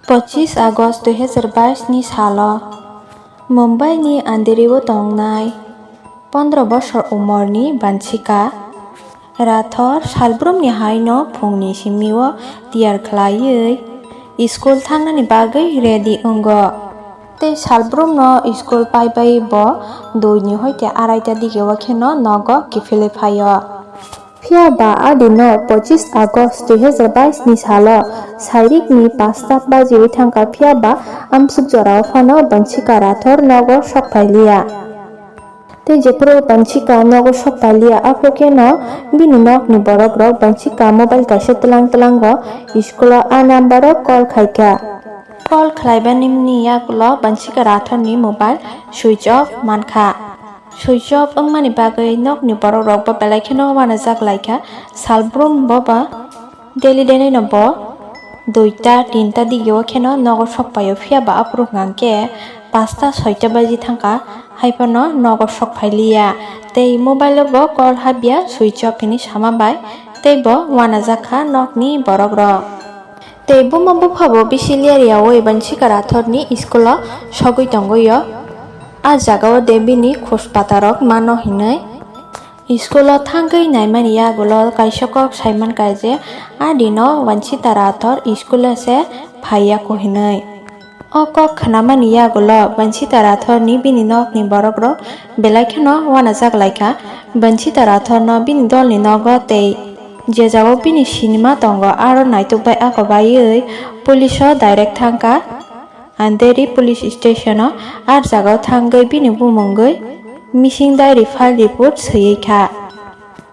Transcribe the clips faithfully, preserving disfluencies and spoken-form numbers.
Pochis August dui hazar bais ni salo Mumbai ni Andheri o tongnai pondro bosor umor ni Vanshika Rathore salbrum ni hai no phung ni simi o tiyar khlaiwi school thangnani bagwi ready wngo. Tei salbrum no school paibai bo dui ni hoite arai ta dige o kheno nogo kiphilwi phaio. Phiya ba a dino pochis August dui hazar bais ni salo sairik ni pasta baji wi thangkha, phiya ba amsuk jora o phano Vanshika Rathore nogo sok phai liya. Tei jephuru Vanshika nogo sok phai liya, aphuru kheno bini nok ni borok rok Vanshika mobile kaisa tlang tlango school o a number o call khai kha. Call khlai bani ni yagulo Vanshika Rathore ni mobile switch off man kha. Switch off wngmani bagwi nokni borok rok bo belai kheno uanajak lai kha. Salbrum bo ba daily daily no bo duita tinta dige o kheno nogo sok phai o, phiya ba aphuru hwnkha khe pasta soita baji thang kha, hai phano nogo sok phai liya. Tei mobile o bo call habya switch off hinwi sama bai tei bo uanajak kha nokni borok rok. Tei buma bupha bo bisi ler yaui Vanshika Rathore ni school o sogwi tongwi o. A jaga o de bini khuspata rok mano hinwi school o thangwi naimani yagulo kaisa kok saiman kha je a dino Vanshika Rathore school o se phaiya kho hinwi. O kok khnamani yagulo Vanshika Rathore ni bini nokni borok rok belai kheno uanajak lai kha. Vanshika Rathore no bini dol ni nogo tei je jaga o bini sinima tongo, aro naituk bai ako baiwi police o direct thang kha. Andheri police station o a jaga o thangwi bini bumungwi missing diary file report swiwi kha.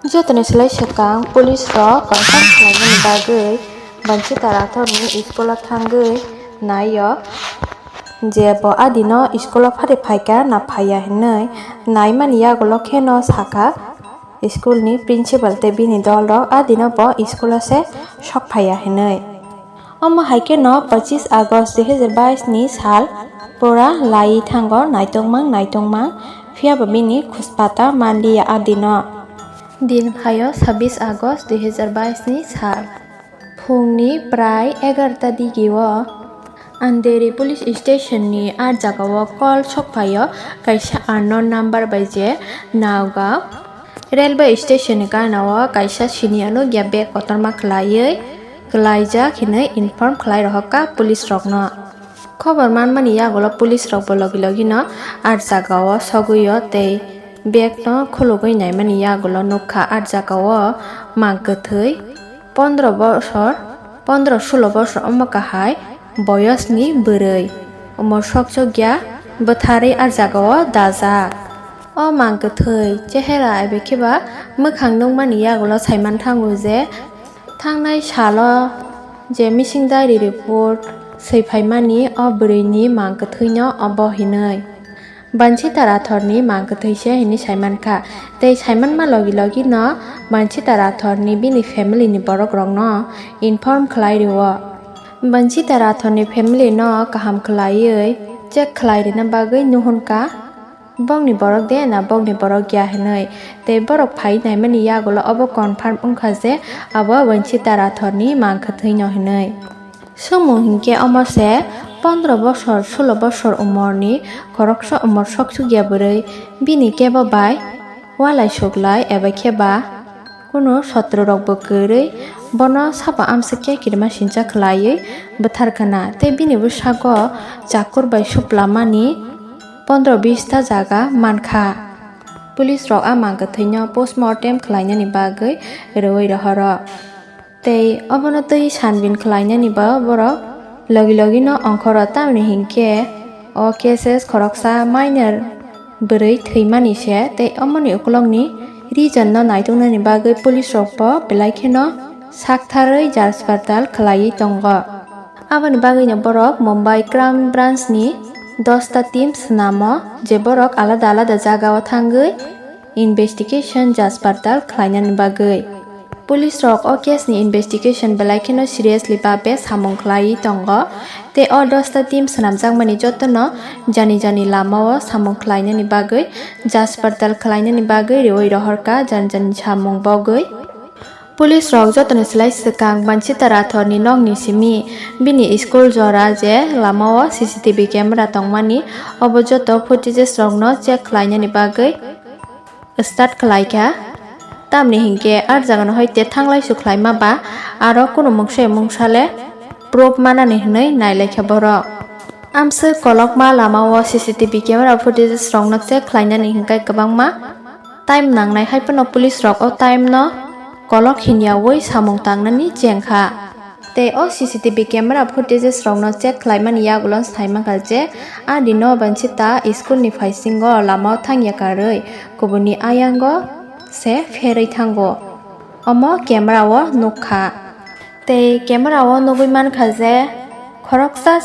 Jotoni slai swkang police rok confirm khlaimani bagwi Vanshika Rathore ni school o thangwi naio je bo a dino school o phari phaikha na phaiya hinwi. Naimani yagulo kheno sakha school ni principal tei bini dol rok a dino bo school o se sok phaiya hinwi. Omo hai kheno pochis August dui hazar bais ni sal pura lai thango, naitokmang naitokmang, phiya ba bini khuspata manliya a dino. Din phaio sabis August dui hazar bais ni sal. Phungni prai egarta dige o Andheri police station ni a jaga o call sok phaio kaisa unknown number bai je Nagaon railway station ni gana o kaisa sini o nukya bag kotorma khlaiwi kwlaijak hinwi inform khlai rohor kha police rokno. Khobor manmani yagulo police rok bo logi logi no a jaga o sogwi o tei bag no khulugwi naimani yagulo nukha a jaga o mang kwthwi pondro bosor, pondro sulo bosor omo kahai boyos ni bwrwi. Omo sok chukya bwtharwi a jaga o dajak. O mang kwthwi chehera ebe khe ba mwkhang nukmani yagulo saiman thango je thangnai salo je missing diary report swi phaimani o bwrwini mang kwthwino obo hinwi. Vanshika Rathore ni mang kwthwi se hinwi saiman kha. Tei saimanma logi logi no Vanshika Rathore ni bini family ni borok rokno inform khlai rwo. Vanshika Rathore ni family no kaham khlaiwi check khlai rwna bagwi nuhun kha. Bongni borok de na bongni borok ya hinwi. Tei borok phai naimani yagulo obo confirm wngkha je abo Vanshika Rathore ni mang kwthwi no hinwi. Swngmung hinkhe omo se pondro bosor, sulo bosor umor ni khoroksa umor sok sukya bwrwi bini kebo bai walai suklai eba khe ba kunu sotro rok bo kwrwi bono sabo amswk khe kirima sincha khlaiwi bwthar khna tei bini bwskango chakur bai suplamani pondro bis ta jaga mankha. Police rok a mang kwthwino postmortem khlainani bagwi rwui rohoro. Tei obono twi sanbin khlainani ba borok logi logi no ongkhoro, tamni hinkhe o cases khoroksa minor bwrwi thwimani se, tei omoni ukulokni reason no naituknani bagwi police rok bo belai kheno saktharwi jaspartal khlaiwi tongo. Aboni bagwino borok Mumbai Crime Branch ni dosta team swnamo, je borok alada alada jagao thangwi investigation jaspartal khlainani bagwi. Police rok o case ni investigation belai kheno seriously babe samung khlaiwi tongo, tei o dosta team swnamjakmani jotono jani jani lamao samung khlainani bagwi, jaspartal khlainani bagwi rwui rohorkha jani jani samung bogwi. Police rok jotoni slai swkang Banchita Rathor ni nok ni simi bini school jora je lama o C C T V camera tongmani, obo joto footages rok no check khlainani bagwi start khlaikha, tamni hinkhe ah jagano hoite thanglai sukhlaima ba aro kunu mungsa mungsa le proof manani hinwi nailaikha borok. Amswk kolokma lama o C C T V camera footages rokno check khlainani hinkhai kwbangma time nangnai, haiphano police rok o time no kolok hinyawi samung tangnani chengkha. Tei o C C T V camera footages rokno check khlaimani yagulo saimankha je, a dino Banchita school ni phaisingo lama o thangya karwi kubuni ayango se pherwi thango. Omo camera o nukha. Tei camera o nugwi mankha je khoroksa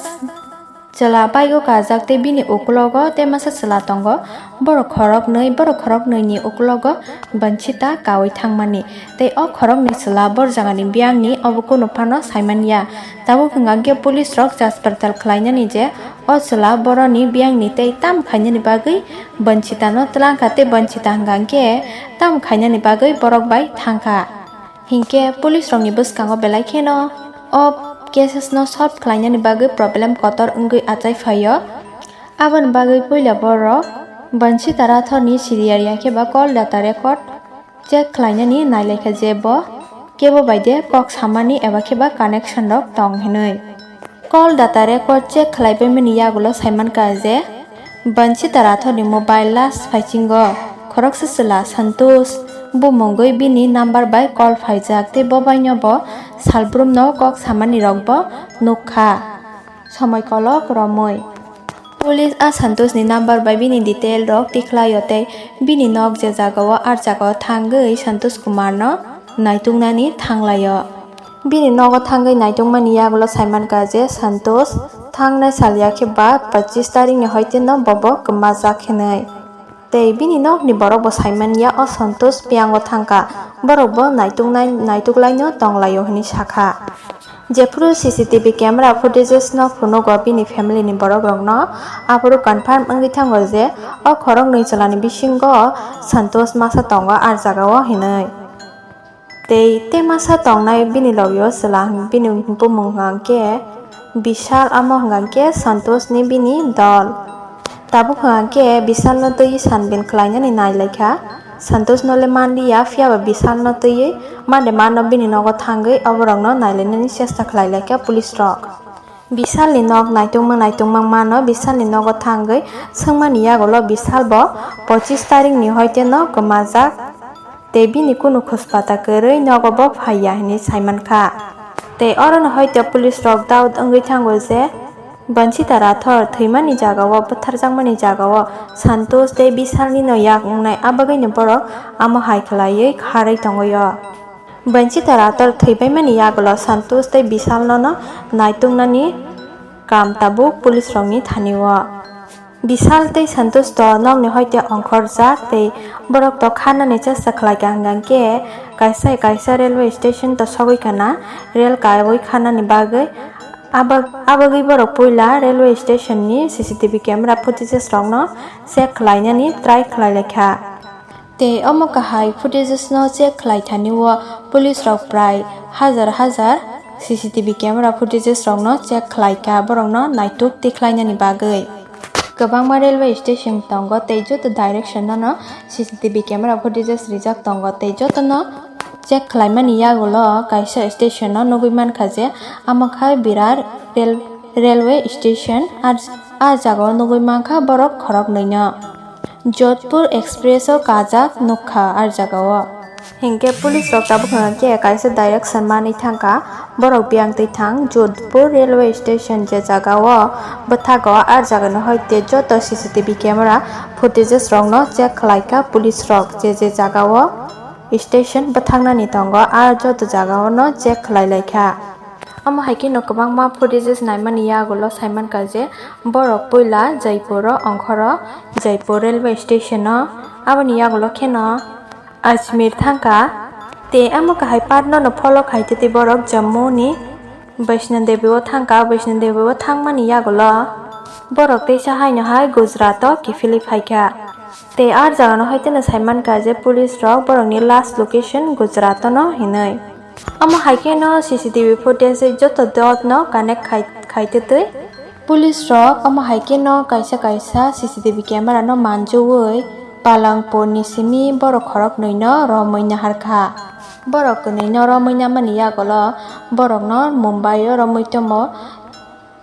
chwla bike o kajak tei bini ukulogo tei masa chwla tongo. Borok khoroknwi, borok khoroknwi ni ukulogo Banchita kawi thangmani. Tei o khoroknwi chwla bor jagani biyangni obo kunu phano saimanya. Tabuk hwnkha khe police rok jaspertal khlainani je o chwla boroni biyangni tei tam khainani bagwi Banchita no twlangkha tei Banchita hwnkha khe tam khainani bagwi borok bai thangkha. Hinkhe police rokni bwskango belai kheno o cases no solve khlainani bagwi problem kotor wngwi achai phaio. Aboni bagwi puila borok Banchita Rathor ni siriya riya khe ba call data record check khlainani nailaikha je bo kebo bai de kok samani eba khe ba connection rok tong hinwi. Call data record check khlaibaimani yagulo saimankha je Banchita Rathor ni mobile last phaisingo khoroksa chwla Santosh bumungwi bini number bai call phaijak tei bo baino bo salbrumno kok samani rokbo nukha. Somoi kolok romwi police a Santosh ni number bai bini detail rok tikhlaio tei bini nok je jagao ah jagao thangwi Santosh Kumar no naituknani thanglaio. Bini nogo thangwi naitungmani yagulo saimankha je Santosh thangnai sal ya khe ba pachis tarikni hoiteno bobo kwmajak hinwi. Tei bini nokni borokbo saimanya o Santosh biyango thangkha, borokbo naituknai, naituklaino tonglaio hinwi sakha. Jephuru C C T V camera footages no phunugo bini family ni borok rokno, aphuru confirm wngwi thango je o khoroknwi chwlani bisingo Santosh masa tongo ah jagao hinwi. Tei, tei masa tongnai bini logio chwla, bini bumung hwnkha khe Bishal, amo hwnkha khe Santosh ni bini dol. Tabuk hwnkha khe Bishal no twiwi sanbin khlainani nailaikha. Santosh no le manliya, phiyaba Bishal no twiwi mande mano bini nogo thangwi oborokno nailainani chesta khlailaikha police rok. Bishalni nok naitungma naitungma mano, Bishalni nogo thangwi swngmani yagulo Bishal bo pochis tarikni hoiteno kwmajak tei bini kunu khuspata kwrwi nogo bo phaiya hinwi saimankha. Tei orono hoite police rok doubt wngwi thango je Banchita Rathor thwimani jagao, bwtharjakmani jagao Santosh tei Bishalnino yak wngnai, abagwino borok amo hai khlaiwi kharwi tongwi o. Banchita Rathor thwibaimani yagulo Santosh tei Bishal nono naituknani kam tabuk police rokni thani o. Bishal tei Santosh to nokni hoite ongkhorjak tei borok to kharnani chesta khlaikha hwnkha khe kaisa kaisa railway station to sogwi kana rail kaiwi kharnani bagwi. Abag-, abagwi borok puila railway station ni C C T V camera footages rokno check khlainani try khlailaikha. Tei omo kahai footages no check khlai thani o police rok prai hajar hajar C C T V camera footages rok no check khlai kha borok no naituk tikhlai nani bagwi. Kwbangma railway station tongo tei joto direction no no C C T V camera footages rijak tongo tei joto no check khlai mani yagulo kaisa station no nugwi mankha je amo khai Virar rail-, railway station ah jagao nugwi mankha borok khoroknwi no. Jodhpur Express o kajak nukha ah jagao. Hinkhe police rok tabuk hwnkha khe kaisa direction manwi thangkha, borok biyang twi thang Jodhpur railway station je jagao bwthago ah jagani hoite joto C C T V camera footages rokno check khlaikha police rok, je je jagao station bwthangnani tongo ah joto jagao no check khlai laikha. Omo hai kheno kwbangma footages naimani yagulo saimankha je borok puila Jaipur o ongkhoro Jaipur railway station o, aboni yagulo kheno Ajmer thangkha. Tei omo kahai part no no follow khai tei borok Jammu ni Vaishno Devi o thangkha, Vaishno Devi o thangmani yagulo borok teisa haino hai Gujarat o kiphilwi phaikha. Tei ar jagano haikhe no saimankha je police rok borokni last location Gujarat-o no hinwi. Omo haikhe no C C T V footage joto dot no connect khai, khai twtwi. Police rok omo haikhe no kaisa kaisa C C T V camera no manjui Palangpur ni simi borok khoroknwi no romwi naharkha. Borok kwnwi no romwi namani yagulo borok no Mumbai o romwi tomo.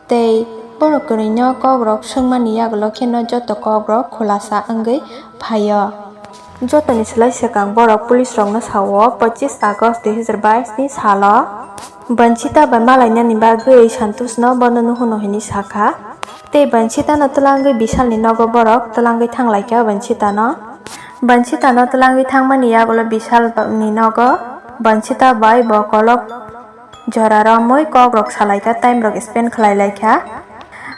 Tei borok kwnwi no kok rok swngmani yagulo kheno joto kok rok khulasa wngwi phaio. Jotoni slai swkang borok police rokno sao, pachis August dui hazar bais ni salo Banchita bai malainani bagwi Santosh no bono nuhunu hinwi sakha. Tei Banchita no twlangwi Bishalni nogo borok twlangwi thanglaikha Banchita no. Banchita no twlangwi thangmani yagulo Bishalni nogo Banchita bai bo kolok jora romwi kok rok salaikha, time rok spend khlai laikha.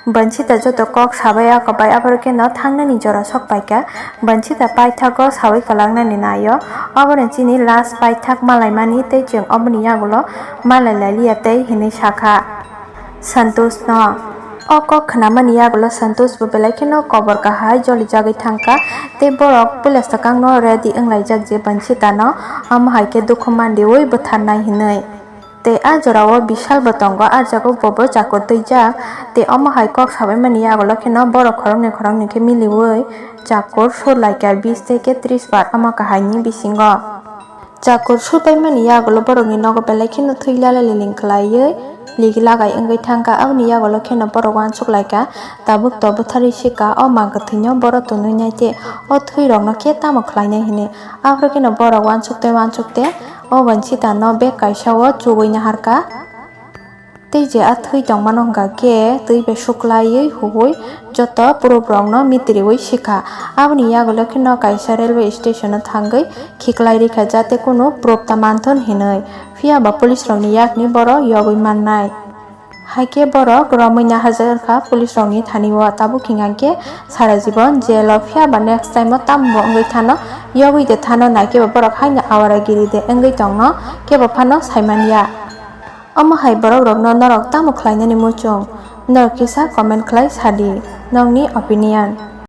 Banchita joto kok sabai ako bai aborokeno thangnani jora sok paikha. Banchita paithago sawi kwlangnani naio. Obono chini last paithak malaimani tei chwng oboni yagulo malai lailiya tei hinwi sakha Santosh no. O kok khnamani yagulo Santosh bo belai kheno kobor kahai jolijagwi thangkha tei borok puila swkangno ready wnglaijak je Banchita no omo hai khe dukhu mandiwi bwtharnai hinwi. Tei a jorao Bishal bo tongo, a jagao bobo chakur twijak. Tei omo hai kok sabaimani yagulo kheno borok khoroknwi khoroknwi khe miliwi chakur sur laikha bis tei khe tris bar omo kahaini bisingo. Chakur surbaimani yagulo borokni nogo belai kheno thwi lala liling khlaiwi ligi lagai wngwi thangkha. Aboni yagulo kheno borok uansuk laikha, tabuk to bwtharwi sika, o ma kwthwino borok tonwi nai tei o thwirokno khe tamo khlainai hinwi. Aphuru kheno borok uansuk tei uansuk tei o Banchita no bag kaisa o chubui naharkha. Tei je a thwi tongmano hwnkha khe twi bai suklaiwi huui joto proof rokno mitriui sikha. Aboni yagulo kheno kaisa railway station o thangwi khiklai rikha jate kunu proof ta manthun hinwi. Phiya ba police rokni yakni borok yogwi mannai. Haikhe borok romwi naharjak wngkha police rokni thani o, tabuk hinkha khe sara jibon jail o, phiya ba next time o tamo bo wngwi thano, yogwi de thano, naikhe bo borok haino awara giri de wngwi tongno kebo phano saimanya. Omo hai borok rokno norok tamo khlainani muchung? Norok kisa comment khlai sadi nokni opinion.